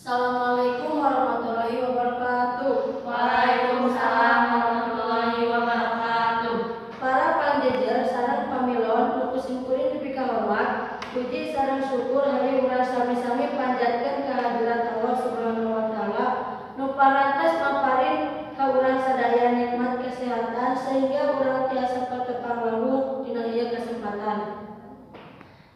Assalamualaikum warahmatullahi wabarakatuh. Waalaikumsalam warahmatullahi wabarakatuh. Para pangjejer sareng pamilon nu ku simkuring dipikahormat, puji sareng syukur hayu urang sami-sami panjatkeun ka hadirat Allah Subhanahu wa taala nu parantos maparin ka urang sadaya nikmat kesehatan sehingga urang tiasa patepang lawuh dina ieu kesempatan.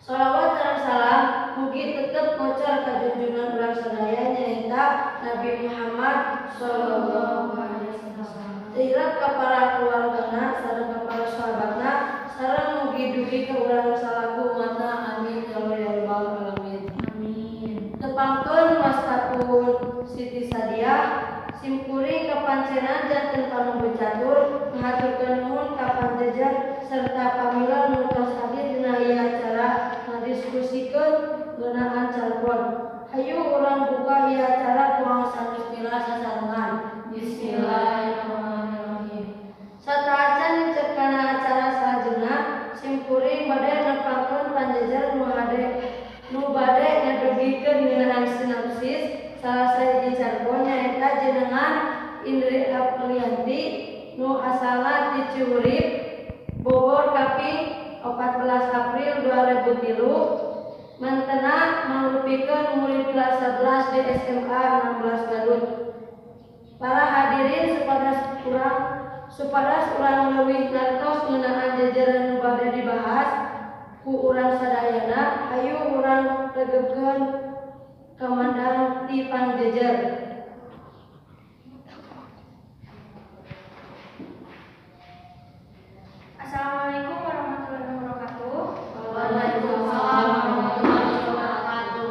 Sholawat sareng salam mugi tetep ngocor ka junjungan urang sadaya nyaeta Nabi Muhammad sallallahu alaihi wasallam. Teu ka para keluargana sareng ka para sahabatna sareng mugi dugi ka urang salaku umatna, amin ya rabbal alamin. Amin. Tepangkeun wastapun Siti Sadiah, simkuring kapancenan janten panumbu catur ngahaturkeun nuhun ka pangjejer serta pamilon nu tos hadir dina ieu acara ngadiskusikeun ngeunaan carpon. Hayu urang buka ieu acara ku ngaosan bismillah sasarengan. Bismillahirrahmanirrahim. Sateuacan ngecep kana acara salajengna, simkuring bade nepangkeun pangjejer nu bade ngadugikeun ngeunaan sinopsis salah sahiji carpon nyaeta jenengan Indri Aprilianti nu asalna ti Cihurip, Bogor kaping 14 April 2003, mantena mangrupikeun murid kelas 11 di SMA 16 Garut. Para hadirin, supados urang leuwih ngartos ngeunaan jejeran nu bade dibahas ku urang sadayana, hayu urang regebkeun kamandang ti pangjejer. Assalamualaikum warahmatullahi wabarakatuh. Waalaikumsalam warahmatullahi wabarakatuh.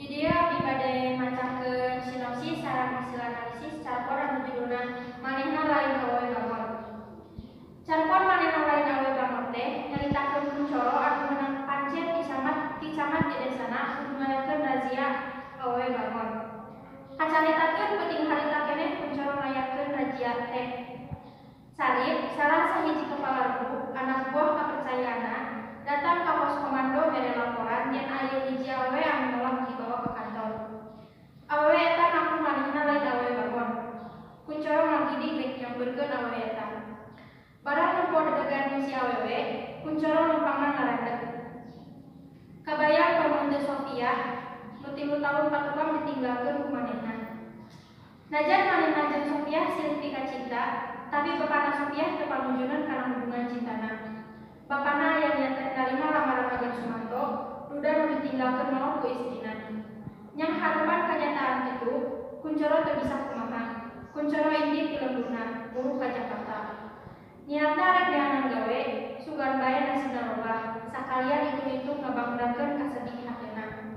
Di dieu abdi bade macakeun sinopsis sareng hasil analisis carpon anu judulna Manehna Lain Awewe Bangor. Carpon Manehna Lain Awewe Bangor teh nyaritakeun Kuncoro anu meunang pancen ti camat di desana kudu ngayakeun razia awewe bangor. Kacaritakeun peuting harita keneh Kuncoro ngayakeun razia teh. Sarip, salah sahiji kepala regu, anak buah kapercayaanna, datang ka pos komando mere laporan yen aya hiji awewe anu nolak dibawa ke kantor. Awewe eta ngaku manehna lain awewe bangor. Kuncoro ngagidig rek nyampeurkeun awewe eta. Barang nempo dedegan si awewe, Kuncoro lempangna ngarandeg. Kabayang pamunte Sofia, nu 3 tahun katukang ditinggalkeun ku manehna. Najan manehna jeung Sofia silih pikacinta, tapi bapana Sofiah teu panunjunan kana hubungan cintana. Bapana aya niat narima lamaran Agan Sumanto, duda nu ditinggalkeun maot ku istrina. Nyang harupan kanyataan kitu, Kuncoro teu bisa kumaha. Kuncoro indit ti lemburna, buruh ka Jakarta. Niatna rek neangan gawe, sugan bae nasibna robah, sakalian hitung-hitung ngabangbrakeun kasedih hatena.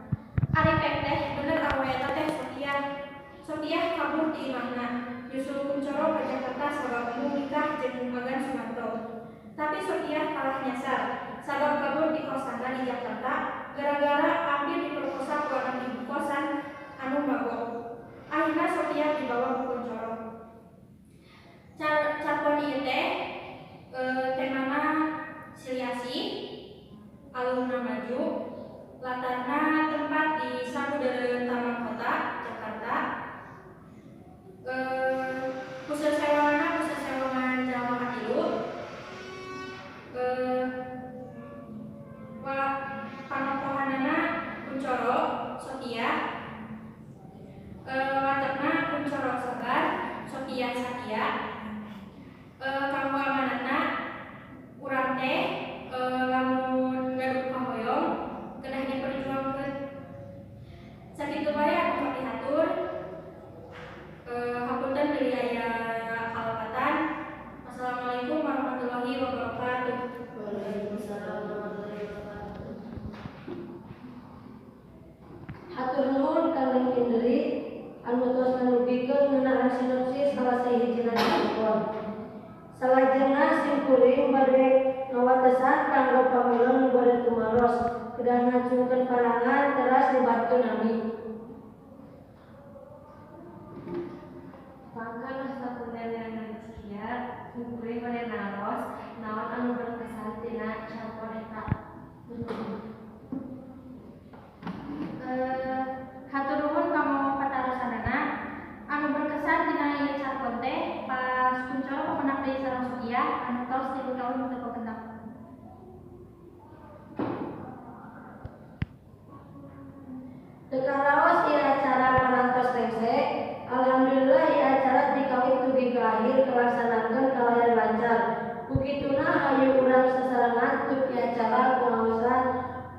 Ari pek teh bener awewe eta teh Sofiah. Sofiah kabur ti imahna, nyusul Kuncoro ka Jakarta sabab embung nikah jeung Agan Sumanto. Tapi Sofiah kalah nyasar, sabab kabur ti kosanna di Jakarta gara-gara hampir diperkosa ku anak ibu kosan anu mabok. Akhirna Sofiah dibawa ku Kuncoro. Carpon ieu teh temana siliasi, alurna maju, latarna tempat di Samudera Taman Kota, Jakarta. Pusat sewangan jalma katilu. Panokohanana Kuncoro Sofiah, watekna Kuncoro sabar, Sofiah satia. Kanggo amanatna urang teh lamun gaduh kahoyong kedah diperjuangkeun. Sakitu wae anu kapihatur. Hapunten bilih aya kalepatan. Wassalamualaikum warahmatullahi wabarakatuh. Waalaikumsalam warahmatullahi wabarakatuh. Hatur nuhun ka Neng Indri anu tos ngadugikeun ngeunaan sinopsis salah sahijina carpon. Salajengna simkuring bade ngawatesan kanggo pamilon nu bade tumaros, kedah ngacungkeun parangan teras libatkeun nami. Pangkan wasta Rizkia, simkuring bade naros naon anu berkesan tina carpon eta. Hatur nuhun ka Teu karaos ieu acara parantos rengse, alhamdulillah ieu acara dikawit dugi ka akhir kalaksanakeun kalayan lancar. Ku kituna hayu urang sasarengan tutup ieu acara ku ngaosan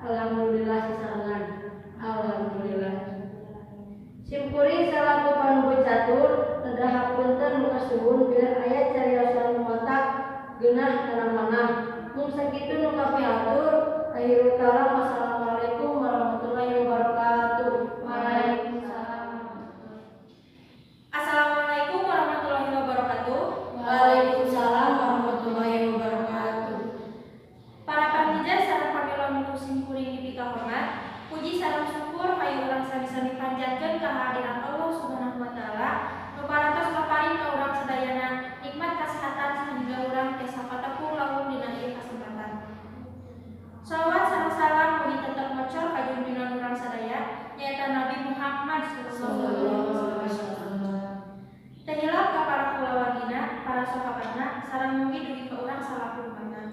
alhamdulillah sasarengan. Alhamdulillah. Simkuring salaku panubu catur nedah hapunten nu kasuhun bilih aya cariosan nu matak geunah kana manah. Mung sakitu nu kapihatur. Akhirul kalam, wassalamualaikum warahmatullahi wabarakatuh. Waalaikumsalam. Assalamualaikum warahmatullahi wabarakatuh. Waalaikumsalam warahmatullahi wabarakatuh. Para pamijar sareng pamilon nu simkuring dipikahormat, puji sareng syukur hayu urang sami-sami panjatkeun ka hadirat Allah Subhanahu wa taala nu parantos paparin ka urang sadayana nikmat kasehatan sehingga urang tiasa patepung lawung dina ieu kasempatan. Shalawat sareng salam mugi tetep ngocor ka junjungan urang sadaya nyaeta Nabi Muhammad sallallahu alaihi wasallam. Teu hilap ka para kulawargina, para sahabatna sareng mugi dugi ka urang salaku umatna.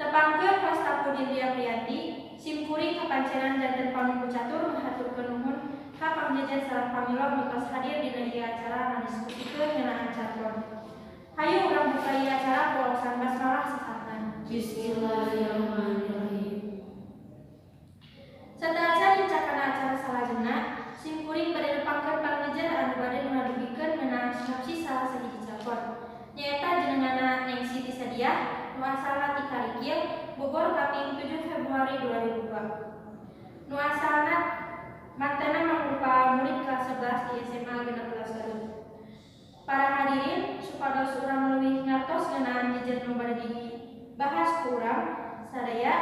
Tepangkeun wasta Pudin Ria Priyanti, simkuring kapancenan janten panumbu catur ngahaturkeun nuhun ka pangjejer sareng pamilon nu tos hadir dina ieu acara ngadiskusikeun ngeunaan carpon. Hayu urang buka ieu acara ku waosan basmalah sasatna. Bismillahirrahmanirrahim. Sateuacan nincakana acara salajengna, simkuring bade nepangkeun pangjejer anu bade ngadugikeun ngeunaan sinopsis salah sahiji carpon. Nyaeta jenenganna Neng Siti Sadiah, nu asalna ti Karikil, Bogor kaping 7 Februari 2002. Nu asalna mantena mangrupa murid kelas 11 di SMA 16 Garut. Para hadirin, supados urang leuwih ngartos ngeunaan jejer nu bade dibahas ku urang sadaya,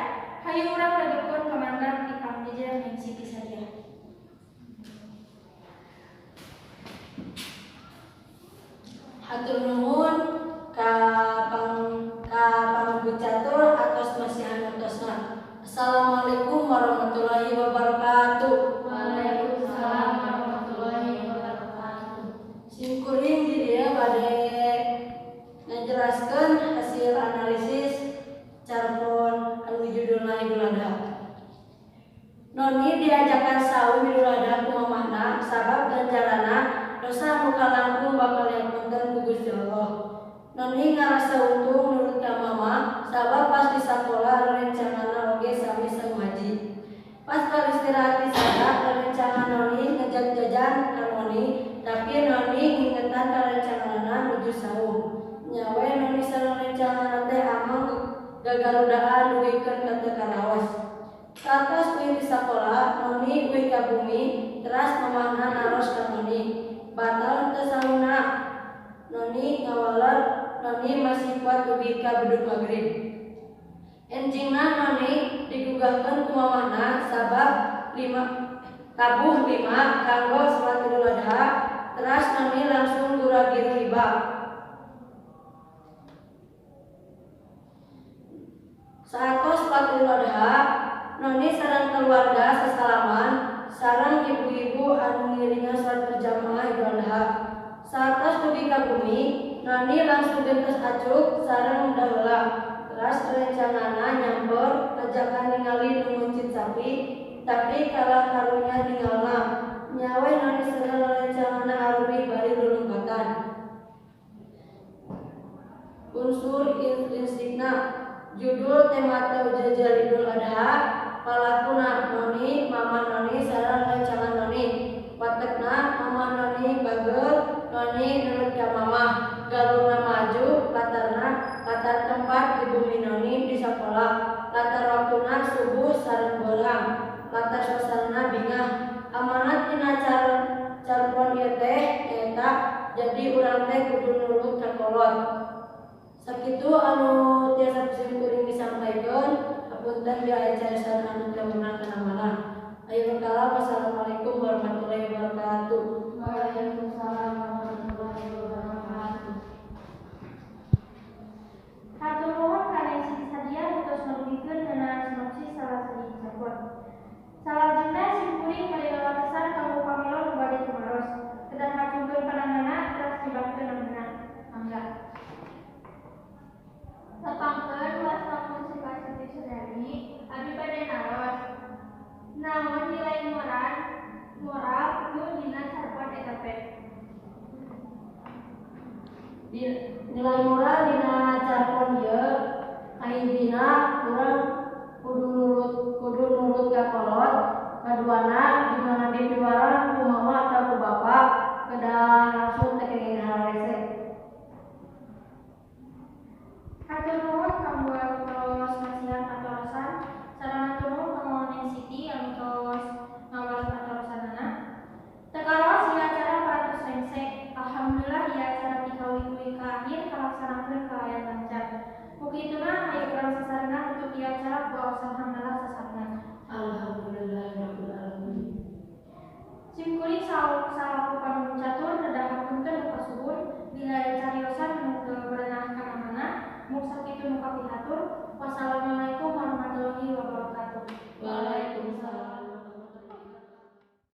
hayu urang regepkeun pamandang ti pangjejer Neng Siti Sadiah. Hatur nuhun ka panumbu catur atos masihan waktosna. Assalamualaikum warahmatullahi wabarakatuh. Waalaikumsalam warahmatullahi wabarakatuh. Simkuring di dieu bade ngajelaskeun hasil analisis carpon anu judulna Idul Adha. Noni diajakan saum Idul Adha ku mamahna sabab ganjaranna dosa nu kalangkung bakal diampunkeun ku Gusti Allah. Noni ngarasa untung nurut ka mama sabab pas di sakola rerencanganna oge sami saum haji. Pas bari istirahat di sana rerencangan Noni ngejak jajan ka Noni, tapi Noni ngingetan ka rencanganna nuju saum. Nya we Noni sareng rencanganna teh ameng gagarudaan dugikeun ka teu karaos. Saatos uih di sakola, Noni uih ka bumi, teras mamahna naros ka Noni. Batal teu saumna. Noni ngawaler, Noni masih kuat dugi ka bedug magrib. Enjingna Noni digugahkeun ku mamahna sabab tabuh 5 kanggo salat Idul Adha, teras Noni langsung gura-giru hibak. Saatos salat Idul Adha, Noni sareng keluarga sasalaman sareng ibu-ibu anu ngiringan salat berjamaah Idul Adha. Saatos dugi ka bumi, Noni langsung gentes acuk sareng daheula. Teras rencanana nyamper ngajakan ningali nu meuncit sapi, tapi kalah karunya ningalna. Nya we Noni sareng rencanana arubi bari lulumpatan. Unsur intrinsikna judul tema teu jejer Idul Adha, palakuna Noni, mama Noni sareng rencangan Noni. Watekna mama Noni bageur, Noni nurut ka mamah. Galurna maju, latarna latar tempat di bumi Noni di sakola, latar waktuna subuh sareng beurang, latar suasana bingah. Amanat tina carpon ieu teh nyaeta jadi urang teh kudu nurut ka kolot. Sakitu anu tiasa simkuring disampaikeun, hapunten bilih aya cariosan anu teu meunang kana manah. Akhirul kalam, wassalamualaikum warahmatullahi wabarakatuh. Waalaikumsalam warahmatullahi wabarakatuh. Hatur nuhun ka Neng Siti Sadiah nu tos ngadugikeun ngeunaan sinopsis salah sahiji carpon. Salajengna simkuring bade ngawatesan kanggo pamilon nu bade tumaros. Kedah ngacungkeun pananganna teras nyebabkeun namina. Mangga. Tepangkeun wasta Musika Siti Sudani, abdi bade naros. Naon nilai moral Nilai moral dina carpon ieu kahijina, urang kudu nurut ka kolot. Kaduana,